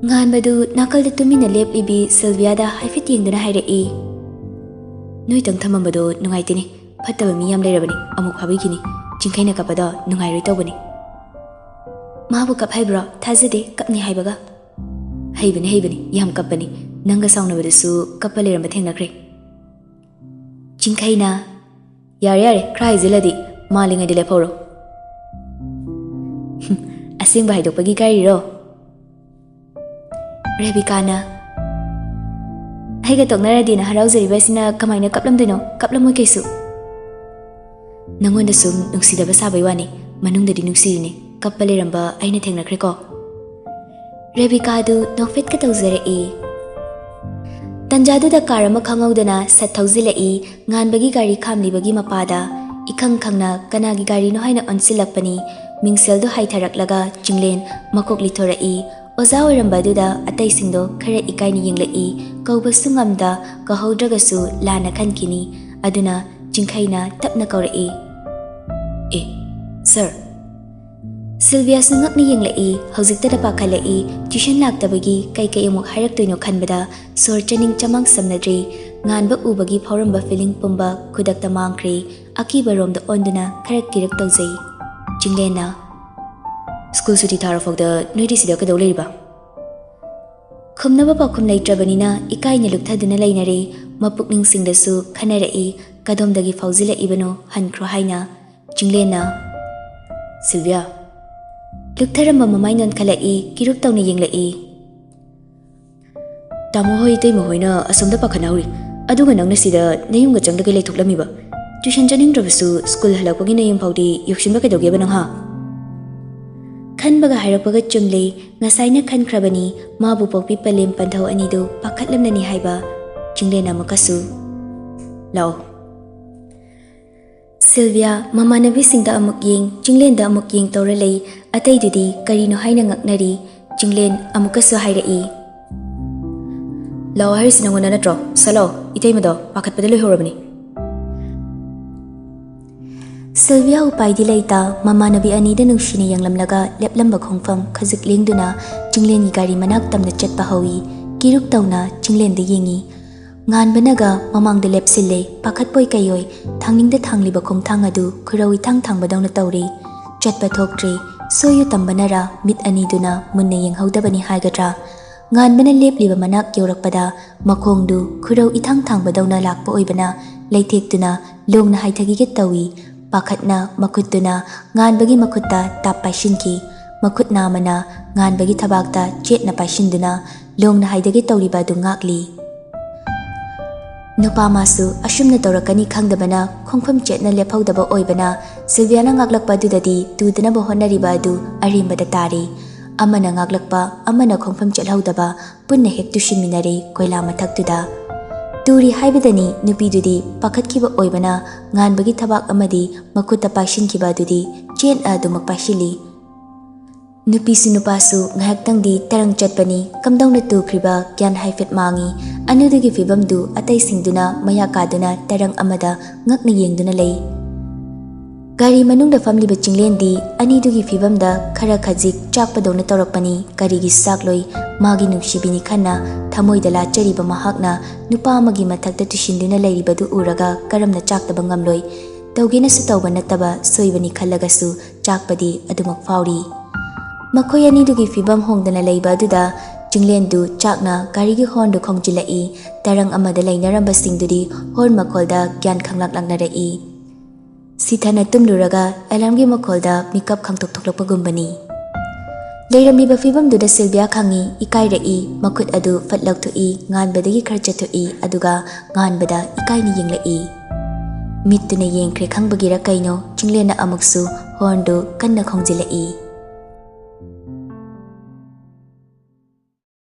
ꯉꯥꯟꯕꯗꯨ ꯅꯥꯀꯜꯗ ꯇꯨꯃꯤꯟꯅ ꯂꯦꯞꯂꯤꯕꯤ ꯁꯤꯜꯚꯤꯌꯥꯗ ꯍꯥꯏꯐꯦꯠ ꯌꯦꯡꯗꯨꯅ ꯍꯥꯏꯔꯛꯏ, "ꯅꯣꯏꯇꯪ ꯊꯝꯃꯝꯕꯗꯣ ꯅꯨꯡꯉꯥꯏꯇꯦꯅꯦ꯫ ꯐꯠꯇꯕ ꯃꯤ ꯌꯥꯝ ꯂꯩꯔꯕꯅꯤ, ꯑꯃꯨꯛ ꯐꯥꯕꯤꯈꯤꯅꯤ꯫ ꯆꯤꯡꯈꯩꯅ ꯀꯞꯄꯗꯣ ꯅꯨꯡꯉꯥꯏꯔꯣꯏ ꯇꯧꯕꯅꯤ꯫" "ꯃꯥꯕꯨ ꯀꯞ ꯍꯩꯕ꯭ꯔꯣ? ꯊꯥꯖꯗꯦ, ꯀꯞꯅꯤ ꯍꯥꯏꯕꯒ꯫" "ꯍꯩꯕꯅꯤ, ꯍꯩꯕꯅꯤ, ꯌꯥꯝ ꯀꯞꯄꯅꯤ꯫ ꯅꯪꯒ ꯁꯥꯎꯅꯕꯗꯁꯨ ꯀꯞꯄ ꯂꯩꯔꯝꯕ ꯊꯦꯡꯅꯈ꯭ꯔꯦ꯫" ꯆꯤꯡꯈꯩꯅ, "ꯌꯥꯔꯦ, ꯌꯥꯔꯦ, ꯈꯔ ꯍꯥꯏꯖꯤꯜꯂꯗꯤ꯫ ꯃꯥꯜꯂꯤꯉꯩꯗ ꯂꯦꯞꯍꯧꯔꯣ꯫" "ꯍꯨꯝ, ꯑꯁꯦꯡꯕ ꯍꯥꯏꯗꯣꯛꯄꯒꯤ ꯏꯀꯥꯏꯔꯤꯔꯣ?" ꯔꯦꯕꯤꯀꯥꯅ, "ꯑꯩꯒ ꯇꯣꯛꯅꯔꯗꯤꯅ ꯍꯔꯥꯎꯖꯔꯤꯕ ꯑꯁꯤꯅ ꯀꯃꯥꯏꯅ ꯀꯞꯂꯝꯗꯣꯏꯅꯣ? ꯀꯞꯂꯝꯃꯣꯏ ꯀꯩꯁꯨ꯫" "ꯅꯪꯉꯣꯟꯗ ꯁꯨꯝ ꯅꯨꯡꯁꯤꯗꯕ ꯁꯥꯕꯩ ꯋꯥꯅꯤ, ꯃꯅꯨꯡꯗꯗꯤ ꯅꯨꯡꯁꯤꯔꯤꯅꯦ꯫ ꯀꯞꯄ ꯂꯩꯔꯝꯕ ꯑꯩꯅ ꯊꯦꯡꯅꯈ꯭ꯔꯦꯀꯣ꯫" ꯔꯦꯕꯤꯀꯥꯗꯨ ꯅꯣꯛꯐꯦꯠꯀ ꯇꯧꯖꯔꯛꯏ꯫ ꯇꯟꯖꯥꯗꯨꯗ ꯀꯥꯔ ꯑꯃ ꯈꯪꯍꯧꯗꯅ ꯁꯠ ꯊꯧꯖꯤꯜꯂꯛꯏ꯫ ꯉꯥꯟꯕꯒꯤ ꯒꯥꯔꯤ ꯈꯥꯝꯂꯤꯕꯒꯤ ꯃꯄꯥꯗ ꯏꯈꯪ ꯈꯪꯅ ꯀꯅꯥꯒꯤ ꯒꯥꯔꯤꯅꯣ ꯍꯥꯏꯅ ꯑꯣꯟꯁꯤꯜꯂꯛꯄꯅꯤ꯫ ꯃꯤꯡꯁꯦꯜꯗꯨ ꯍꯥꯏꯊꯔꯛꯂꯒ ꯆꯤꯡꯂꯦꯟ ꯃꯀꯣꯛ ꯂꯤꯊꯣꯔꯛꯏ꯫ ꯑꯣꯖꯥ ꯑꯣꯏꯔꯝꯕ ꯑꯗꯨꯗ ꯑꯇꯩꯁꯤꯡꯗꯣ ꯈꯔ ꯏꯀꯥꯏꯅ ꯌꯦꯡꯂꯛꯏ꯫ ꯀꯧꯕꯁꯨ ꯉꯝꯗ, ꯀꯧꯍꯧꯗ꯭ꯔꯒꯁꯨ ꯂꯥꯟꯅ ꯈꯟꯈꯤꯅꯤ꯫ ꯑꯗꯨꯅ ꯆꯤꯡꯈꯩꯅ ꯇꯞꯅ ꯀꯧꯔꯛꯏ, "ꯑꯦ, ꯁꯥꯔ꯫" ꯁꯤꯜꯚꯤꯌꯥꯁꯨ ꯉꯛꯅ ꯌꯦꯡꯂꯛꯏ꯫ ꯍꯧꯖꯤꯛꯇꯗ ꯄꯥꯈꯠꯂꯛꯏ꯫ ꯇ꯭ꯌꯨꯁꯟ ꯂꯥꯛꯇꯕꯒꯤ ꯀꯩ ꯀꯩ ꯑꯃꯨꯛ ꯍꯥꯏꯔꯛꯇꯣꯏꯅꯣ ꯈꯟꯕꯗ ꯁꯣꯔ ꯆꯥꯅꯤꯡ ꯆꯃꯥꯡ ꯁꯝꯅꯗ꯭ꯔꯤ꯫ ꯉꯥꯟꯕ ꯎꯕꯒꯤ ꯐꯥꯎꯔꯝꯕ ꯐꯤꯂꯤꯡ ꯄꯨꯝꯕ ꯈꯨꯗꯛꯇ ꯃꯥꯡꯈ꯭ꯔꯦ꯫ ꯑꯀꯤꯕ ꯔꯣꯝꯗ ꯑꯣꯟꯗꯨꯅ ꯈꯔ ꯀꯤꯔꯛ ꯇꯧꯖꯩ꯫ ꯆꯤꯡꯂꯦꯟꯅ, "ꯁ꯭ꯀꯨꯜ ꯁꯨꯇꯤ ꯊꯥꯔꯐꯥꯎꯗ ꯅꯣꯏꯗꯤ ꯁꯤꯗ ꯀꯩꯗꯧ ꯂꯩꯔꯤꯕ?" ꯈꯨꯝꯅꯕ ꯄꯥꯎꯈꯨꯝ ꯂꯩꯇ꯭ꯔꯕꯅꯤꯅ ꯏꯀꯥꯏꯅ ꯂꯨꯞꯊꯗꯨꯅ ꯂꯩꯅꯔꯦ꯫ ꯃꯄꯨꯛꯅꯤꯡꯁꯤꯡꯗꯁꯨ ꯈꯟꯅꯔꯛꯏ, ꯀꯗꯣꯝꯗꯒꯤ ꯐꯥꯎꯖꯤꯜꯂꯛꯏꯕꯅꯣ ꯍꯟꯈ꯭ꯔꯣ ꯍꯥꯏꯅ꯫ ꯆꯤꯡꯂꯦꯟꯅ, "ꯁꯤꯜꯚꯤꯌꯥ, ꯂꯨꯞꯊꯔꯝꯕ ꯃꯃꯥꯏ ꯅꯣꯟꯈꯠꯂꯛꯏ, ꯀꯤꯔꯨꯛ ꯇꯧꯅ ꯌꯦꯡꯂꯛꯏ꯫ "ꯇꯥꯃꯣ ꯍꯣꯏ, ꯏꯇꯩꯃ ꯍꯣꯏꯅ ꯑꯁꯣꯝꯗ ꯄꯥꯈꯠꯅꯍꯧꯔꯤ, ꯑꯗꯨꯒ ꯅꯪꯅ ꯁꯤꯗ ꯅꯌꯨꯝꯒ ꯆꯪꯗꯒꯩ ꯂꯩꯊꯣꯛꯂꯝꯃꯤꯕ? ꯇ꯭ꯌꯨꯁꯟ ꯆꯠꯅꯤꯡꯗ꯭ꯔꯕꯁꯨ ꯁ꯭ꯀꯨꯜ ꯍꯜꯂꯛꯄꯒꯤ ꯅꯌꯨꯝ ꯐꯥꯎꯗꯤ ꯌꯧꯁꯤꯟꯕ ꯀꯩꯗꯧꯒꯦꯕ ꯅꯪ, ꯍꯥ?" ꯈꯟꯕꯒ ꯍꯥꯏꯔꯛꯄꯒ ꯆꯨꯝꯂꯦ꯫ ꯉꯁꯥꯏꯅ ꯈꯟꯈ꯭ꯔꯕꯅꯤ, ꯃꯥꯕꯨ ꯄꯣꯛꯄꯤ ꯄꯂꯦꯝ ꯄꯟꯊꯧ ꯑꯅꯤꯗꯨ ꯄꯥꯈꯠꯂꯝꯂꯅꯤ ꯍꯥꯏꯕ꯫ ꯆꯤꯡꯂꯦꯟ ꯑꯃꯨꯛꯀꯁꯨ, "ꯂꯥꯛꯑꯣ"꯫ ꯁꯤꯜꯚꯤꯌꯥ ꯃꯃꯥꯟꯅꯕꯤꯁꯤꯡꯗ ꯑꯃꯨꯛ ꯌꯦꯡ, ꯆꯤꯡꯂꯦꯟꯗ ꯑꯃꯨꯛ ꯌꯦꯡ ꯇꯧꯔ ꯂꯩ꯫ ꯑꯇꯩꯗꯨꯗꯤ ꯀꯔꯤꯅꯣ ꯍꯥꯏꯅ ꯉꯛꯅꯔꯤ꯫ ꯆꯤꯡꯂꯦꯟ ꯑꯃꯨꯛꯀꯁꯨ ꯍꯥꯏꯔꯛꯏ, "ꯂꯥꯛꯑꯣ ꯍꯥꯏꯔꯤꯁꯤ ꯅꯪꯉꯣꯟꯗ ꯅꯠꯇ꯭ꯔꯣ? ꯁꯠ ꯂꯥꯛꯑꯣ, ꯏꯇꯩꯃꯗꯣ ꯄꯥꯈꯠꯄꯗ ꯂꯣꯏꯍꯧꯔꯕꯅꯤ"꯫ ꯁꯤꯜꯚꯤꯌꯥ ꯎꯄꯥꯏꯗꯤ ꯂꯩꯇ ꯃꯃꯥꯟꯅꯕꯤ ꯑꯅꯤꯗ ꯅꯨꯡꯁꯤꯅ ꯌꯦꯡꯂꯝꯂꯒ ꯂꯦꯞꯂꯝꯕ ꯈꯣꯡꯐꯝ ꯈꯖꯤꯛ ꯂꯦꯡꯗꯨꯅ ꯆꯤꯡꯂꯦꯟꯒꯤ ꯒꯥꯔꯤ ꯃꯅꯥꯛ ꯇꯝꯅ ꯆꯠꯄ ꯍꯧꯏ꯫ ꯀꯤꯔꯨꯛ ꯇꯧꯅ ꯆꯤꯡꯂꯦꯟꯗ ꯌꯦꯡꯏ꯫ ꯉꯥꯟꯕꯅꯒ ꯃꯃꯥꯡꯗ ꯂꯦꯞꯁꯤꯜꯂꯦ꯫ ꯄꯥꯈꯠꯄꯣꯏ ꯀꯩꯑꯣꯏ ꯊꯥꯡꯅꯤꯡꯗ ꯊꯥꯡꯂꯤꯕ ꯈꯣꯡꯊꯥꯡ ꯑꯗꯨ ꯈꯨꯔꯧ ꯏꯊꯥꯡ ꯊꯥꯡꯕꯗꯧꯅ ꯇꯧꯔꯦ꯫ ꯆꯠꯄ ꯊꯣꯛꯇ꯭ꯔꯦ꯫ ꯁꯣꯏꯌꯨ ꯇꯝꯕꯅꯔ ꯃꯤꯠ ꯑꯅꯤꯗꯨꯅ ꯃꯨꯟꯅ ꯌꯦꯡꯍꯧꯗꯕꯅꯤ ꯍꯥꯏꯒꯗ꯭ꯔꯥ? ꯉꯥꯟꯕꯅ ꯂꯦꯞꯂꯤꯕ ꯃꯅꯥꯛ ꯌꯧꯔꯛꯄꯗ ꯃꯈꯣꯡꯗꯨ ꯈꯨꯔꯧ ꯏꯊꯥꯡ ꯊꯥꯡꯕꯗꯧꯅ ꯂꯥꯛꯄ ꯑꯣꯏꯕꯅ ꯂꯩꯊꯦꯛꯇꯨꯅ ꯂꯣꯡꯅ ꯍꯥꯏꯊꯈꯤꯒꯦ ꯇꯧꯏ꯫ ꯄꯥꯈꯠꯅ ꯃꯈꯨꯠꯇꯨꯅ ꯉꯥꯟꯕꯒꯤ ꯃꯈꯨꯠꯇ ꯇꯥꯞ ꯄꯥꯏꯁꯤꯟꯈꯤ꯫ ꯃꯈꯨꯠ ꯅꯥꯝꯃꯅ ꯉꯥꯟꯕꯒꯤ ꯊꯕꯥꯛꯇ ꯆꯦꯠꯅ ꯄꯥꯏꯁꯤꯟꯗꯨꯅ ꯂꯣꯡꯅ ꯍꯥꯏꯊꯒꯦ ꯇꯧꯔꯤꯕ ꯑꯗꯨ ꯉꯥꯛꯂꯤ꯫ ꯅꯨꯄꯥ ꯃꯥꯁꯨ ꯑꯁꯨꯝꯅ ꯇꯧꯔꯛꯀꯅꯤ ꯈꯪꯗꯕꯅ ꯈꯣꯡꯐꯝ ꯆꯦꯠꯅ ꯂꯦꯞꯍꯧꯗꯕ ꯑꯣꯏꯕꯅ ꯁꯤꯜꯚꯤꯌꯥꯅ ꯉꯥꯛꯂꯛꯄ ꯑꯗꯨꯗꯗꯤ ꯇꯨꯗꯅꯕ ꯍꯣꯠꯅꯔꯤꯕ ꯑꯗꯨ ꯑꯔꯦꯝꯕꯗ ꯇꯥꯔꯤ꯫ ꯑꯃꯅ ꯉꯥꯛꯂꯛꯄ, ꯑꯃꯅ ꯈꯣꯡꯐꯝ ꯆꯦꯠꯍꯧꯗꯕ, ꯄꯨꯟꯅ ꯍꯦꯛ ꯇꯨꯁꯤꯟꯃꯤꯟꯅꯔꯦ ꯀꯣꯏꯂꯥ ꯃꯊꯛꯇꯨꯗ꯫ ꯇꯨꯔꯤ ꯍꯥꯏꯕꯗꯅꯤ ꯅꯨꯄꯤꯗꯨꯗꯤ ꯄꯥꯈꯠꯈꯤꯕ ꯑꯣꯏꯕꯅ ꯉꯥꯟꯕꯒꯤ ꯊꯕꯥꯛ ꯑꯃꯗꯤ ꯃꯈꯨꯠꯇ ꯄꯥꯏꯁꯤꯟꯈꯤꯕ ꯑꯗꯨꯗꯤ ꯆꯦꯠꯅ ꯑꯗꯨꯃꯛ ꯄꯥꯏꯁꯤꯜꯂꯤ꯫ ꯅꯨꯄꯤꯁꯨ ꯅꯨꯄꯥꯁꯨ ꯉꯥꯏꯍꯥꯛꯇꯪꯗꯤ ꯇꯔꯪ ꯆꯠꯄꯅꯤ꯫ ꯀꯝꯗꯧꯅ ꯇꯨꯈ꯭ꯔꯤꯕ ꯒ꯭ꯌꯥꯟ ꯍꯥꯏꯐꯦꯠ ꯃꯥꯡꯏ꯫ ꯑꯅꯤꯗꯨꯒꯤ ꯐꯤꯕꯝꯗꯨ ꯑꯇꯩꯁꯤꯡꯗꯨꯅ ꯃꯌꯥ ꯀꯥꯗꯨꯅ ꯇꯔꯪ ꯑꯃꯗ ꯉꯛꯅ ꯌꯦꯡꯗꯨꯅ ꯂꯩ꯫ ꯒꯥꯔꯤ ꯃꯅꯨꯡꯗ ꯐꯝꯂꯤꯕ ꯆꯤꯡꯂꯦꯟꯗꯤ ꯑꯅꯤꯗꯨꯒꯤ ꯐꯤꯕꯝꯗ ꯈꯔ ꯈꯖꯤꯛ ꯆꯥꯛꯄꯗꯧꯅ ꯇꯧꯔꯛꯄꯅꯤ꯫ ꯀꯔꯤꯒꯤ ꯆꯥꯛꯂꯣꯏ? ꯃꯥꯒꯤ ꯅꯨꯡꯁꯤꯕꯤꯅꯤ ꯈꯟꯅ ꯊꯃꯣꯏꯗ ꯂꯥꯠꯆꯔꯤꯕ ꯃꯍꯥꯛꯅ ꯅꯨꯄꯥ ꯑꯃꯒꯤ ꯃꯊꯛꯇ ꯇꯨꯁꯤꯟꯗꯨꯅ ꯂꯩꯔꯤꯕꯗꯨ ꯎꯔꯒ ꯀꯔꯝꯅ ꯆꯥꯛꯇꯕ ꯉꯝꯂꯣꯏ? ꯇꯧꯒꯦꯅꯁꯨ ꯇꯧꯕ ꯅꯠꯇꯕ ꯁꯣꯏꯕꯅꯤ ꯈꯜꯂꯒꯁꯨ ꯆꯥꯛꯄꯗꯤ ꯑꯗꯨꯃꯛ ꯐꯥꯎꯔꯤ꯫ ꯃꯈꯣꯏ ꯑꯅꯤꯗꯨꯒꯤ ꯐꯤꯕꯝ ꯍꯣꯡꯗꯅ ꯂꯩꯕ ꯑꯗꯨꯗ ꯆꯤꯡꯂꯦꯟꯗꯨ ꯆꯥꯛꯅ ꯒꯥꯔꯤꯒꯤ ꯍꯣꯔꯟꯗꯨ ꯈꯣꯡꯖꯤꯜꯂꯛꯏ꯫ ꯇꯔꯪ ꯑꯃꯗ ꯂꯩꯅꯔꯝꯕꯁꯤꯡꯗꯨꯗꯤ ꯍꯣꯔꯟ ꯃꯈꯣꯜꯗ ꯒ꯭ꯌꯥꯟ ꯈꯪꯂꯛꯂꯛꯅꯔꯛꯏ꯫ ꯁꯤꯊꯅ ꯇꯨꯝꯂꯨꯔꯒ ꯑꯦꯂꯥꯔꯝꯒꯤ ꯃꯈꯣꯜꯗ ꯃꯤꯀꯞ ꯈꯪꯇꯣꯛ ꯊꯣꯛꯂꯛꯄꯒꯨꯝꯕꯅꯤ꯫ ꯂꯩꯔꯝꯂꯤꯕ ꯐꯤꯕꯝꯗꯨꯗ ꯁꯤꯜꯚꯤꯌꯥ ꯈꯪꯏ꯫ ꯏꯀꯥꯏꯔꯛꯏ꯫ ꯃꯈꯨꯠ ꯑꯗꯨ ꯐꯠ ꯂꯧꯊꯣꯛꯏ꯫ ꯉꯥꯟꯕꯗꯒꯤ ꯈꯔ ꯆꯠꯊꯣꯛꯏ꯫ ꯑꯗꯨꯒ ꯉꯥꯟꯕꯗ ꯏꯀꯥꯏꯅ ꯌꯦꯡꯂꯛꯏ꯫ ꯃꯤꯠꯇꯨꯅ ꯌꯦꯡꯈ꯭ꯔꯦ ꯈꯪꯕꯒꯤꯔ ꯀꯩꯅꯣ, ꯆꯤꯡꯂꯦꯟꯅ ꯑꯃꯨꯛꯁꯨ ꯍꯣꯔꯟꯗꯨ ꯀꯟꯅ ꯈꯣꯡꯖꯤꯜꯂꯛꯏ꯫